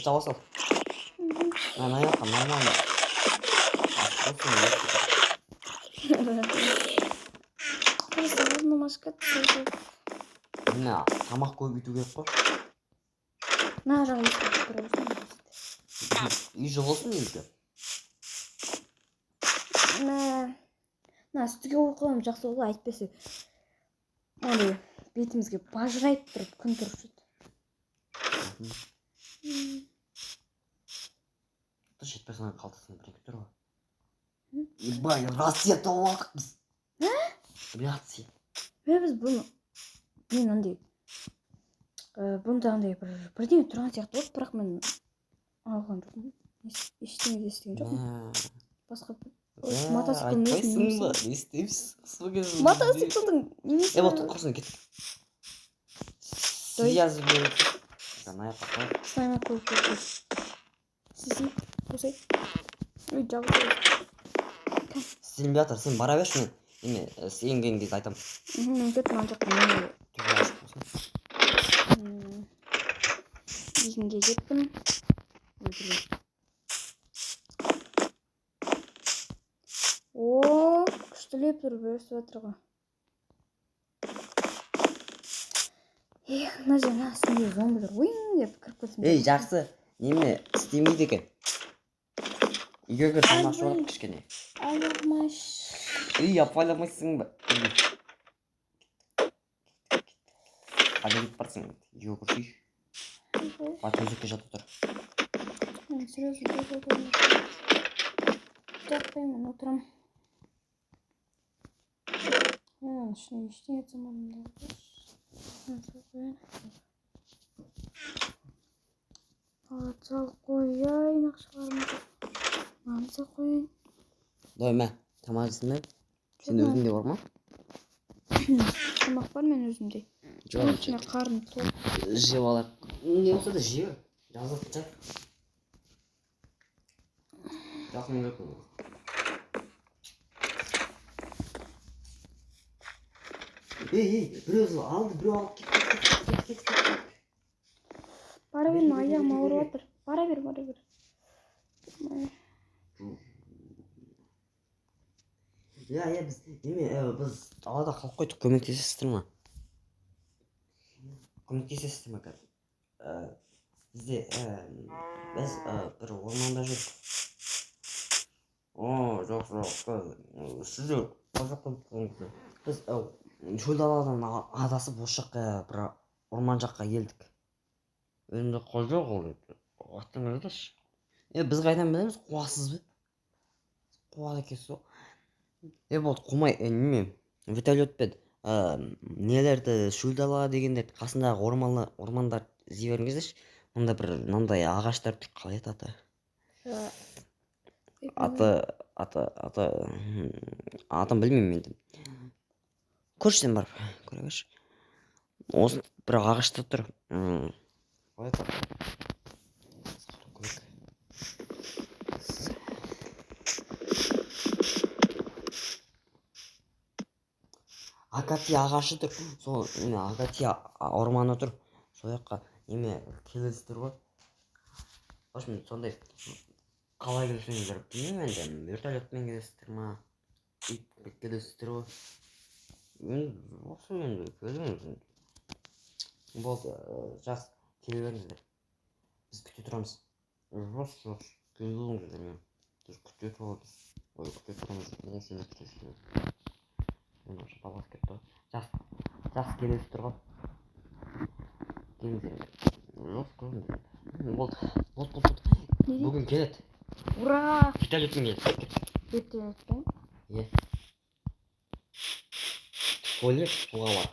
Жаба сал. Мына жаққа нормально. Ашық болсын. Просто мұрным ашып кетті сол. Міне, тамақ көбейту керек қой. Мына жағы есік ашық тұра берсін. Үй жылысын енді. Мә, мына үстіге қойып қойғаным жақсы болды, әйтпесе мынандай бетімізге бажырайып тұрып күн тұрып жүрді. Жетпей соның қалтасында бірдеңе тұр ғой. Ебай, рация тауып алдық біз. Рация. Мә, біз бұны, мен андай бұнда андай бір бірдеңе тұрған сияқты болды, бірақ мен алған жоқпын. Ештеңе де естіген жоқпын. Басқа мотоциклдің айтпайсың ба? несі? Не істейміз сол кезде? Мотоциклдің немесі. Е, болды, құрсын, кеттік. Связь беріп ана жаққа қой. Слайма, қой, қой, қой. Сізін қосай. Ой, жабық. Істелінбей жатыр, сен бара берші, мен неме істеген кезде айтамын. Мен кеттім ана жаққа, неме. Төбе ашық болсын. Егінге кеттім. Ой, блин. О, күштілеп тұрып өсіп жатыр ғой. Эх, мына жердің астында зомбилер уиң деп кіріп кетсін. Ей, жақсы, неме істемейді екен. Үйге кір, тамақ ішіп алайық кішкене. Аяғым аш. Үй, апайламайсың ба? Қайда кетіп барсың? Үйге кірсейші. Бар, төсекке жата тұр. Мен серьезно жатпаймын, мен отырамын. Мен оның ішіне ештеңе салмадым да. Мына салып қояйын. Алып салып қояйын ақшаларымды. Мынаны салып қояйын. Давай, мә, тамақ жейсің бе? Сен өзіңде бар ма? Тамақ бар мен өзімде. Жоқ. Ішіне қарным тоқ. Жеп алайық. Не болса да же бер. Жазылып жат. Жақын жоқ. Ей, ей, біреу алды, біреу алып кет, кет, кет, кет, кет. Бара бер, менің аяғым ауырып жатыр. Бара бер, бара бер. Иә, иә, біз неме, біз далада қалып қойдық, көмектесесіздер ма? Көмектесесіздер ма қазір? Бізде біз бір орманда жүрдік. О, жоқ, жоқ, сіздер қай жаққа кеткенсіздер? Біз шөл даладан адасып осы жаққа, бір орман жаққа келдік. Енді қай жақ ол енді? Аттың айтшы. Е, біз қайдан білеміз, қуасыз ба? Қуады екенсіз ғой. Е, болды, қумай, неме, вертолетпен нелерді, шөл дала дегендерді, қасындағы ормандарды іздей беріңіздерші. Мында бір мынандай ағаштар тұр, қалай еді аты? Аты, аты, аты, атын білмеймін енді. Көрші, сен барып көре берші. Осы бір ағашта тұр. Қалай аты? Көрейік. Акация ағашы тұр. Сол неме, акация орманы тұр. Сол жаққа неме келесіздер ғой. В общем, сондай қалай келсеңіздер білмеймін енді, вертолетпен келесіздер ма, итпен келесіздер ғой. Енді осы енді келіңіз. Болды, жақсы, келе беріңіздер. Біз күте тұрамыз. Жақсы, жақсы, келе беріңіздер, мен. Біз күте тұрамыз. Ой, күте тұрамыз. Не сендер күтесіздер? Мен уже баласы кетті ғой. Жақсы, жақсы, келесіздер ғой. Келіңіздер. Жақсы, көріңіздер. Болды, болды, болды, болды. Не дейді? Бүгін келеді. Ура! Вертолетпен келеді. Вертолетпен? Иә. Туалет суға бар.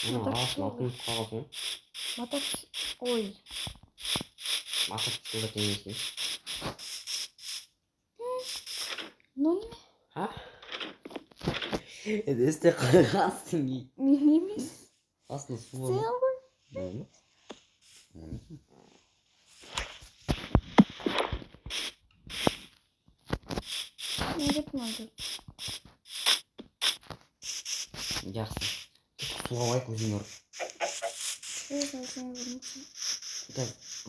Мына ағаштың алтын қалған ғой. Ой. Мотоциклда келмесін. Мынау неме? Ха? Енді есте қалғансың. Мен емес. Астында су бар Сен ма? ғой. Мен Мен кеттім анда. Жақсы. Кеттік, суға барайық, өзің барып.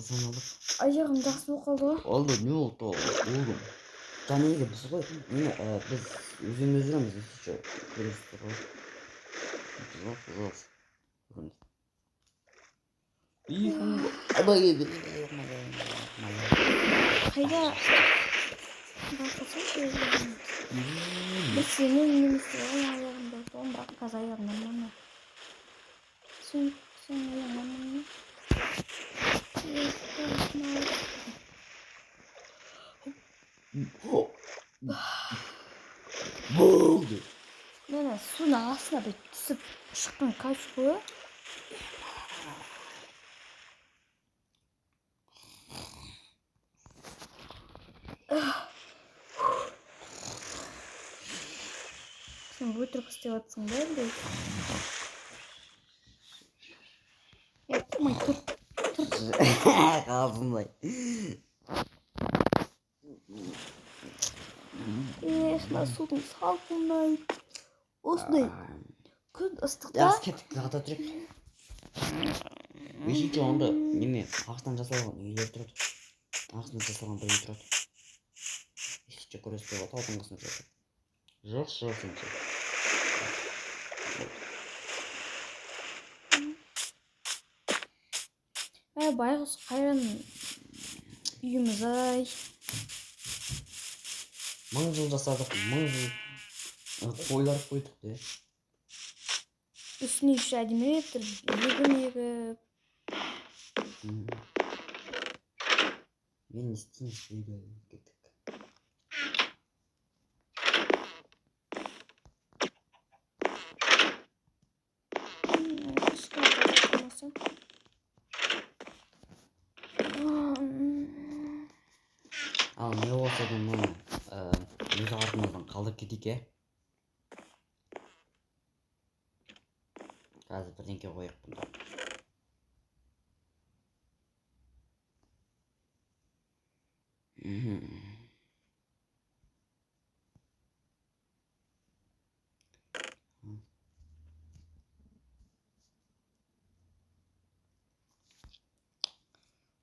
Саналып. Аяғым жақсы болып қалды ғой. Oldu, не oldu oğlum? Және біз ғой, неме, біз өзіміз жүреміз, если что, көресіздер ғой. Жоқ, жоқ. Қайда? Байқасаңшы өзің. Біз сенен немесе ғой аяғым болды ғой, бірақ қазір аяғым нормально. Сен аяғың нормально. Болды. Мен судың астына бүйтіп түсіп шыққан кайф қой. Сен өтірік істеп жатсың ба әлде? Е, тұрмай тұр. Қалжыңдай. Эх, мына судың салқынай. Осындай күн ыстықта. Жақсы, кеттік, жата тұрайық. Бесінші онда неме ағаштан жасалған үйлер тұрады. Ағаштан жасалған бір үй тұрады. Бесінші көресіздер ғой, таудың қасында тұрады. Жоқ, жоқ, сенше. Ә, байғұс қайран үйіміз ай. 1000 жыл жасадық, 1000 жыл қойлар қойдық те. Үстіне еще әдемілеп тұрып, егін егіп. Мен не істеймін, үйге кеттік. Ал не болса да мына өз артымыздан қалдырып кетейік, иә? Қазір бірдеңке қояйық бұнда.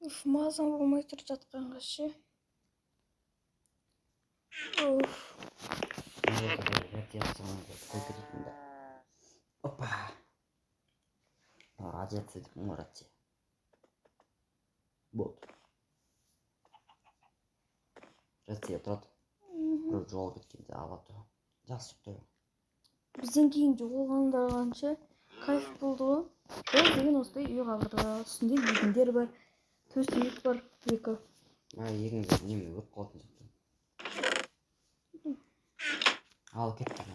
Уф, мазам болмай тұр жатқанға ше. Уф. Опа. Радиация деп, рация. Болды. Рация тұрады. Біреу жоғалып кеткенде алады. Жақсы ұйықтай. Бізден кейін жоғалғандар қанша кайф болды ғой. Ол деген осындай үй қалдырды. Үстінде егіндер бар, төсек бар, екі. Егіндер неме өліп қалатын сияқты. Ал кеттік.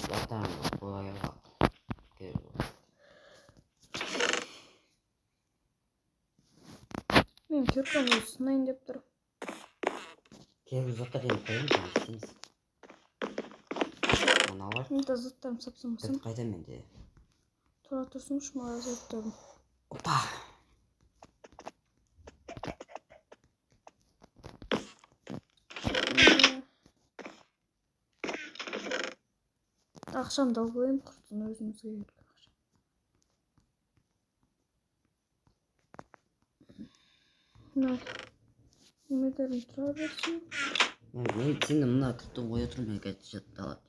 Заттарын қояйық. Мен кирканы ұсынайын деп тұр. Кейбір заттар енді қоямыз, не істейміз? Мыналар. Мен де заттарым сапсамасам. Қайда менде? Тұра тұрсыншы, маған заттарым. Опа! Ақшамды алып қояйын, құртсын өзімізге керек ақша. Мына немелерім тұра берсін. Мен сені мына кілтті қоя тұрмын, мен қазір жатты алып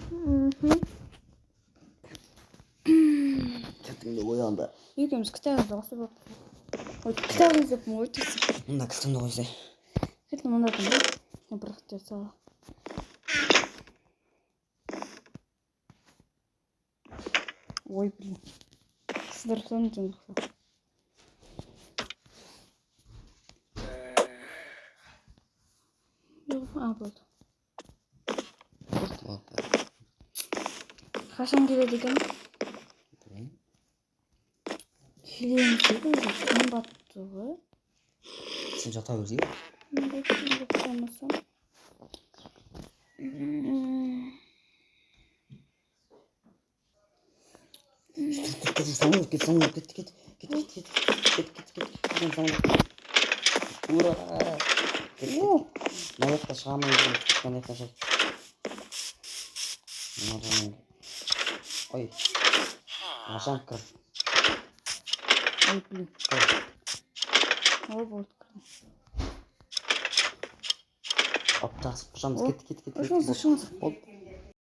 тұрмын. Кілтіңді қой анда. Екеуміз кітабымызды қосып алып. Ой, кітабымызды деп ой тұрсың. Мына кілтіңді қойсай. Кілтім мында тұр ма? Бірақ жер сала. Ой, блин. Сіздер соны жаңағы. А, болды. Қашан келеді екен? Келеміз деді, уже түн батты ғой. Сен жата берсей. Ұйықтамасам. Кет, кет, кет, кет, кет, кет, кет, кет, кет, кет, кет, ура! Мына жақта шыға алмай жүрмін, мына жақта шыға. Ой, қашан кіріп. Ой, блин. О, болды, кірдім. Оп, жақсы, ұшамыз. О, Кеттік, кеттік, кеттік. Ұшыңыз, ұшыңыз. Болды.